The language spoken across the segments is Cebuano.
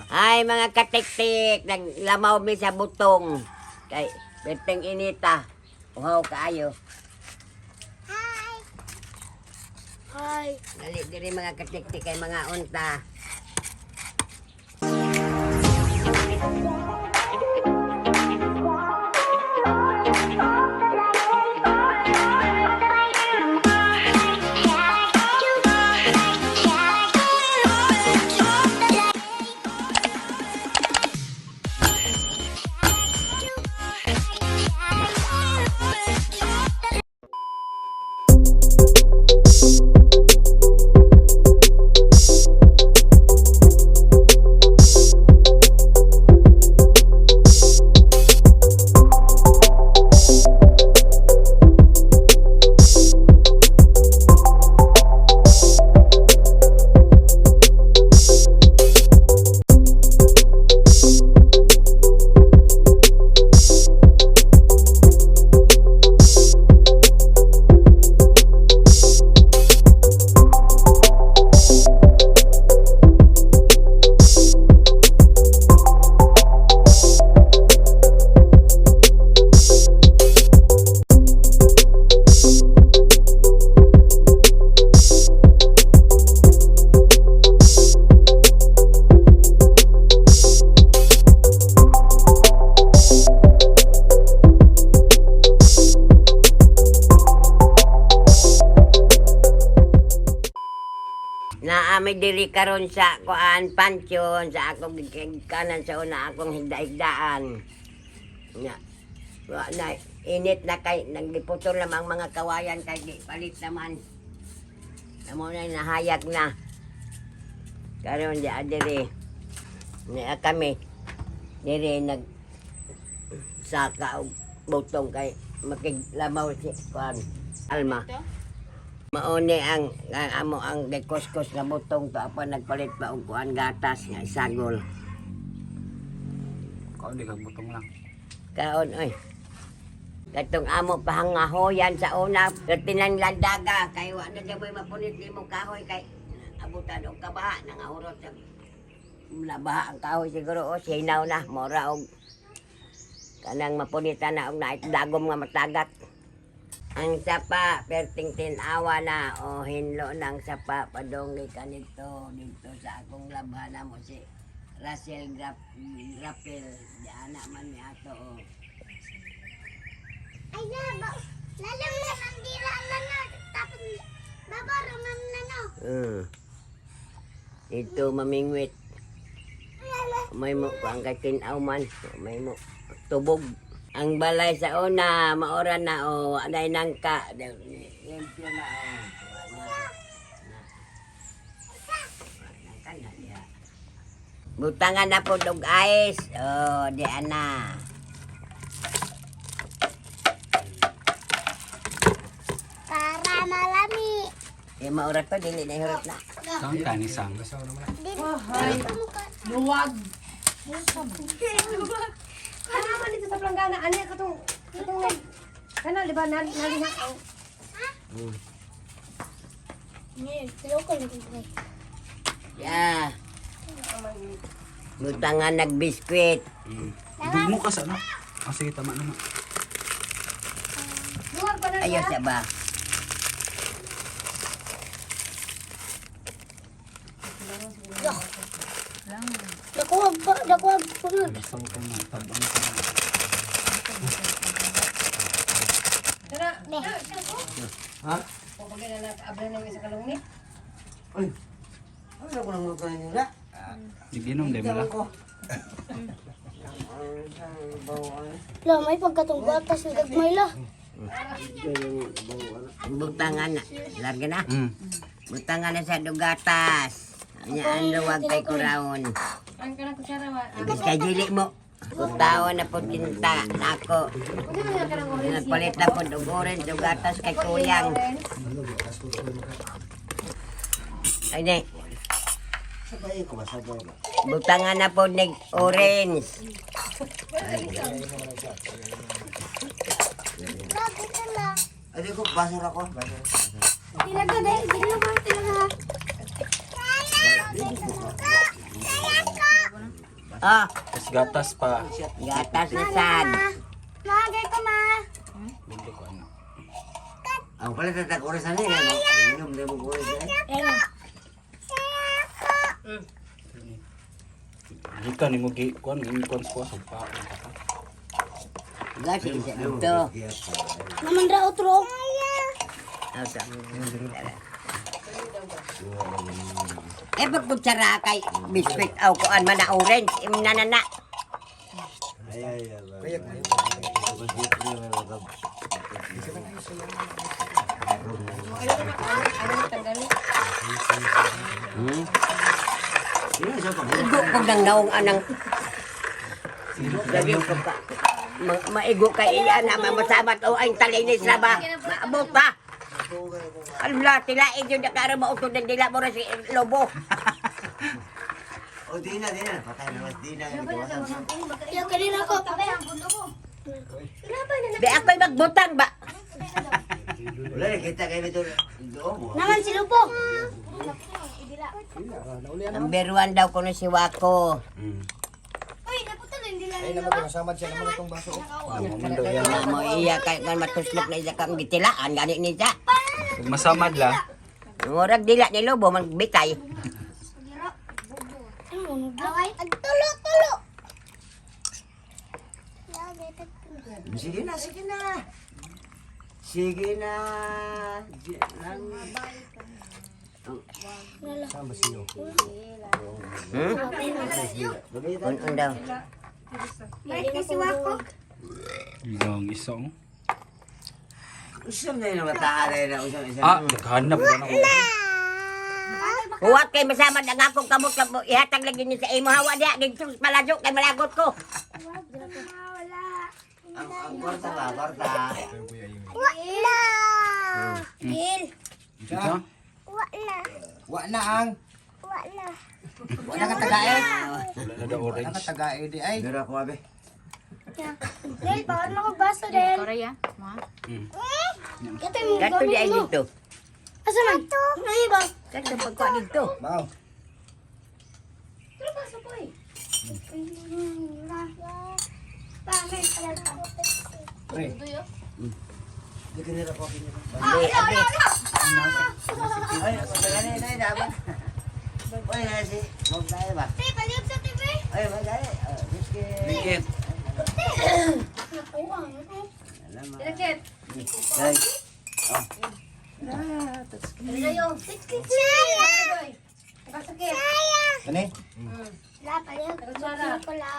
Ay, mga katiktik, naglamaw mi sa butong. Kay, perteng inita. Uhaw kaayo. Hi. Hi. Dali diri, mga katiktik, kay mga unta. Naami diri karon sa kuan pansyon sa akong kanan sa una akong higda-higdaan. Nga. Wa na init na kay nagliputol lamang mga kawayan kay di palit naman. Amo na nahayag na. Karon di diri. Niya kami diri nag saka og butong kay makiglamaw si kuan Alma. Mauni ang amo ang gikuskos nga butong to apa nagpalit pa og kuan gatas nga sagol. Kaon di kag butong lang. Kaon oy. Katong amo pahangahoyan sa una, tinanlandaga kay wa na jaboy mapunit nimo kahoy kay abutan og kabaha nangahurot sa nabaha ang kahoy siguro o sinaw na mora og kanang mapunitan na og naik dagom nga matagak. Ang sapa, perting tinawa na o hinlo ng sapa padong kanito dito sa akong labhana mo si Russell Grapel di ana man ni ato o. Ay, laba. Lalam na mandira na no. Tapos babaro man na no. Dito mamingwit. May mo ang kay tinaw man, may mo tubog. Ang balay sa una, maora na o, anay nangka. Limpyo na o. Wa na. Na. Wa nangka na diha. Butangan na po og ice. Oh, di ana. Para malami. Di maura to dili na hirot na. Kaon ka ni sang. Luwag. Kana man dito sa planggana ani katong katong kana di ba naliha ang Ngayon, tulog ko lang ko. Yeah. Butangan nagbiskwit. Dugmo ka sa ano? Ah, sige, tama naman. Luwag pa na Ayos siya. siya ba? Nakuha ba? Nakuha ba? Basaw ka na. Tabang ka na. Kana. Ne. Ha? O pag na abla na yung sa kalong ni. Ay. Ano ko nang lutuin nila? Giginom di mo lang. Ko. La, may pagkatong gatas ng gagmay la. Butangan na. Larga na. Butangan na sa dugatas. Anya ang luwag kay kuraon. Ang kana kutsara wa. Ibig kay dili mo. Tao na po kinta nako. Pwede man nga kanang orange. Nagpalit na po og orange og gatas kay kuyang. Ay ne, Sabay ko ba sabay ba? butangan na po nig orange. La, dito la. Ay ko basura ko, basura. Tilaga dahil, dito ba tilaga? Ah, Tapos gatas pa. Gatas na sad. Ma, gay ko ma. Bili ko ano. Ang pala tatag oras na niya. Inom na mo oras na. Gikan nimo gi kuan gi kuan sa kuan pa. Gasi isa dito. Naman ra otro. Asa. Eh, pag kutsara kay biskwit aw kuan man na orange, im na na na. Igo ko nang naong anang Dali ko pa. Maigo kay iya na mamasamat o ay talinis na ba? Maabot pa. Ala, tilain yun na karoon mausod ng dila mo rin si Lobo. O di na, di na. Patay na, di na. Yo kanina ko. Di ako'y magbutang ba? Wala na kita kayo ito. Doon. Naman si Lupo. Number 1 daw ko na si Wako. Uy, naputol hindi lang. Ay naman masamad siya naman itong baso. Ano man daw yan. Na mo iya kay kan matuslok na iya kang gitilaan gani niya. Pag masamad la. Murag dila ni Lobo magbitay. Okay. Tulo, tulo. Sige na, sige na. Sige na. Saan ba siyo? Hmm? Un daw. Balik na si Wako. Isang isang. Usam na yun ang mataan na yun. Usam, isam. Ah, naghanap na ako. Huwag kay masamad ang akong kamot lang mo. Ihatag lagi ni sa imo hawa diya. Dito malayo kay malagot ko. Wala. Ang kwarta ba? Kwarta. Wala. Gil. Dito? Wala. Wa na ang. Wala. Wa na ka tagae. Wala na daw Wa na orange. ka tagae di ay. Meron ako abe. Del, bawal mo ko baso, Del. Ito yung Kato di ay gamit mo. dito. Asa man? Ano ba? Kato pagkuha dito. Mao. Pero baso po eh. Pre. Di ka nila ko. Abi, abi. Ay, ay, ay, dapat. Ay, ay, si. Magdaya ba? Te, palihog sa TV. Ay, magdaya. Biscuit. Dikit. Salamat. Dilakit. Ay. Dayo. Saya! Nakasakit. Saya! Kani? La, palihog. Ko la.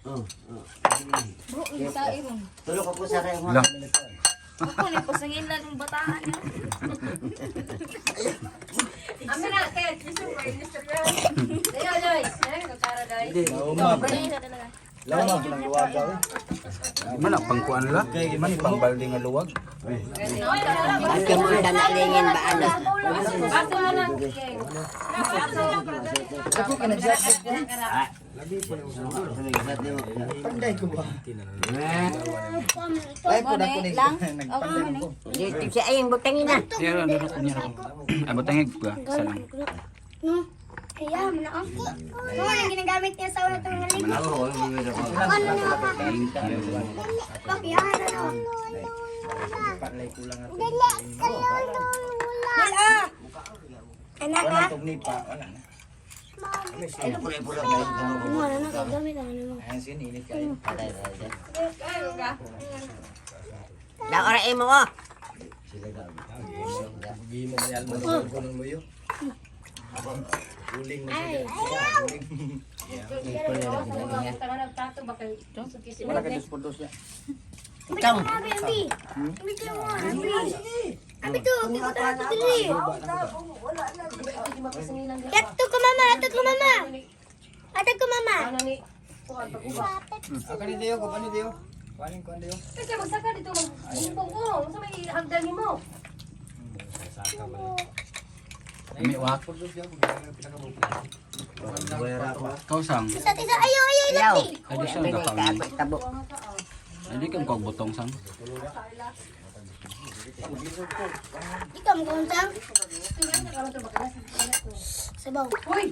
Oh, oh. Tulog ako sa kayo La. Amin na, Ket. Dayo, Doy. Ay, nagkara, Doy. Lauma. Lauma nang luwaga eh. Di man na pangkuan la. Di man pangbalde nga luwag. Kato mo ang danalingin ba ano? Baso na lang, King. Ako ka na Panday ko ba? Ay ko na ko ni. Nagpanday ko. Dito siya ay butangin na. Diyan ano na kunya ako. Ay butangig ba? Isa lang. No. Kaya, mana ang Ano ang ginagamit niya sa ulo itong ligo? Ano na pa? Thank you. Bakit? Ano na? Panlay kulang ato. Dali, kalulula. Anak Wala ah. tong nipa, wala na. Ay, pula-pula kayo. Ano na gagamit ano mo? Ayan sin init kayo. Daw ora imo oh. Gi mo ni almo ko ng luyo. Uling mo siya. Wala ka dos por dos ya. Itong. Abi, abi. Abi to mo, abi. Abi to, kiko to to dili. Yato ko mama, yato ko mama. Ato ko mama. Ano ni? Kuhan pag-uba. Ako ni Deo, ko ni Deo. Kuanin ko Deo. Kasi magsaka dito, magbumbong ko. Unsa may hagdan nimo? May wak. Por dos ya, Ikaw sang. Isa tisa ayo ayo Yaw. lati. Ay di siya Abi nagkakaon. ka ako tabo. Ay di kang kog butong sang. Ikaw mo kuntang. Sabaw. Uy!